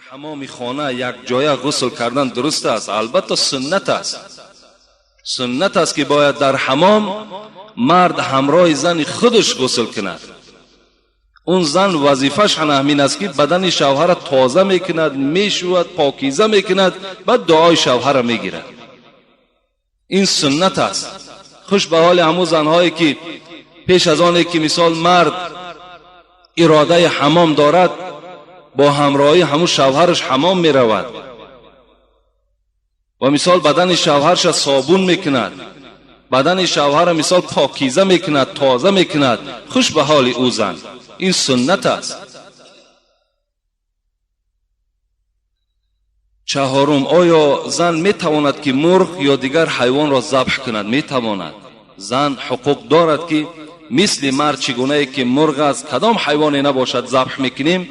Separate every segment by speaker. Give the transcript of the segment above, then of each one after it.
Speaker 1: Ҳамоми хона як ҷоя ғусл кардан дуруст аст? Албатта, суннат аст. Суннат аст, ки бояд дар ҳамом мард ҳамроҳи зани худаш ғусл кунад. Он зан вазифаш ҳамин аст, ки бадани шавҳара тоза мекунад, мешӯяд, покиза мекунад, баъд дуои шавҳара мегирад. Ин суннат аст. Хуш ба ҳоли ҳамун занҳое, ки пеш аз оне ки, мисол, мард иродаи ҳамом дорад, бо ҳамроҳии ҳамун шавҳараш ҳамом меравад ва, мисол, бадани шавҳарша собун мекунад, бадани шавҳара, мисол, покиза мекунад, тоза мекунад. Хуш ба ҳоли ӯ зан. Ин суннат аст. Чаҳорум: оё зан метавонад, ки мурғ ё дигар ҳайвонро забҳ кунад? Метавонад. Зан ҳуқуқ дорад, ки мисли мард, чӣ гунае ки мурғ аст, кадом ҳайвоне набошад, забҳ мекунем,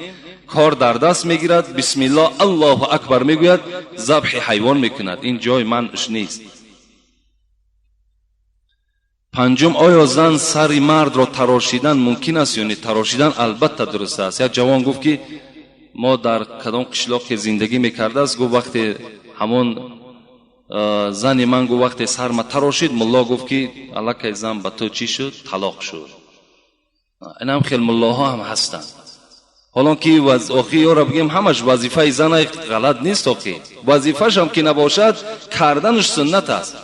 Speaker 1: кор дар даст мегирад, бисмиллоҳ, аллоҳу акбар мегӯяд, забҳи ҳайвон мекунад. Ин ҷои манъш нест. Панҷум: оё зан сари мардро тарошидан мумкин аст ё не? Тарошидан албатта дуруст аст. Як ҷавон гуфт, ки мо дар кадом қишлоқе зиндагӣ мекардааст, гуфт, вақте ҳамон зани ман, гуфт, вақте сарма тарошид, мулло гуфт, ки аллакай зан ба ту чӣ шуд? Талоқ шуд. Инам хел муллоҳо ҳам ҳастанд. Ҳолон ки охи ёро бигем, ҳамаш вазифаи зана, ғалат нест. Охи вазифашам ки набошад, карданаш суннат аст.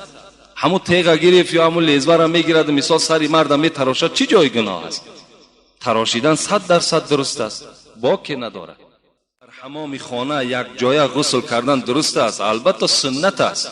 Speaker 1: Ҳамун теға гирифт ё ҳамун лезвара мегирад, мисол, сари марда метарошад, чӣ ҷои гуноҳ аст? Тарошидан 100% дуруст аст, боке надорад. Дар ҳамоми хона як ҷоя ғусл кардан дуруст аст? Албатта, суннат аст.